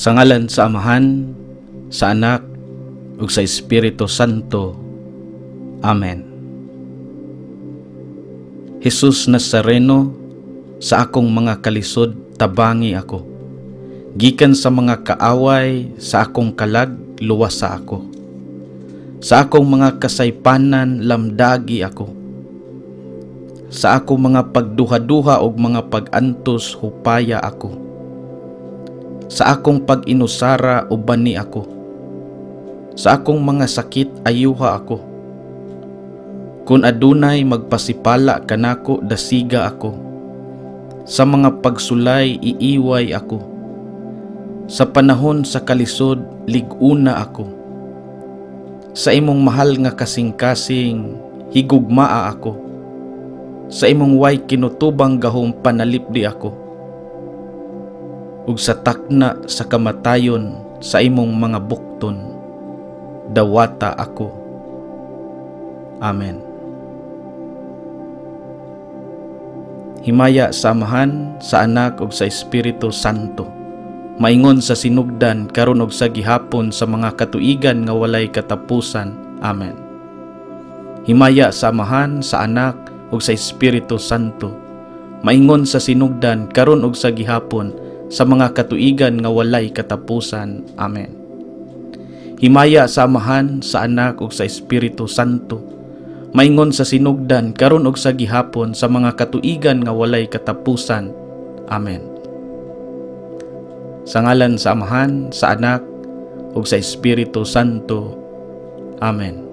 Sa ngalan sa Amahan, sa Anak, ug sa Espiritu Santo. Amen. Jesus Nazareno, sa akong mga kalisod tabangi ako. Gikan sa mga kaaway sa akong kalag, luwasa ako. Sa akong mga kasaypanan, lamdagi ako. Sa akong mga pagduha-duha ug mga pag-antos, hupaya ako. Sa akong pag-inusara, ubani ako. Sa akong mga sakit, ayuha ako. Kung adunay magpasipala kanako, dasiga ako. Sa mga pagsulay, iiway ako. Sa panahon sa kalisod, lig-una ako. Sa imong mahal nga kasing-kasing, higugmaa ako. Sa imong way kinutubang gahom, panalipdi ako. Ug sa takna sa kamatayon, sa imong mga bukton, dawata ako. Amen. Himaya sa Amahan, sa Anak ug sa Espiritu Santo. Maingon sa sinugdan, karon ug sa gihapon, sa mga katuigan nga walay katapusan. Amen. Himaya sa Amahan, sa Anak ug sa Espiritu Santo. Maingon sa sinugdan, karon ug sa gihapon, sa mga katuigan nga walay katapusan. Amen. Himaya sa Amahan, sa Anak ug sa Espiritu Santo. Maingon sa sinugdan, karon ug sa gihapon, sa mga katuigan nga walay katapusan. Amen. Sa ngalan sa Amahan, sa Anak ug sa Espiritu Santo. Amen.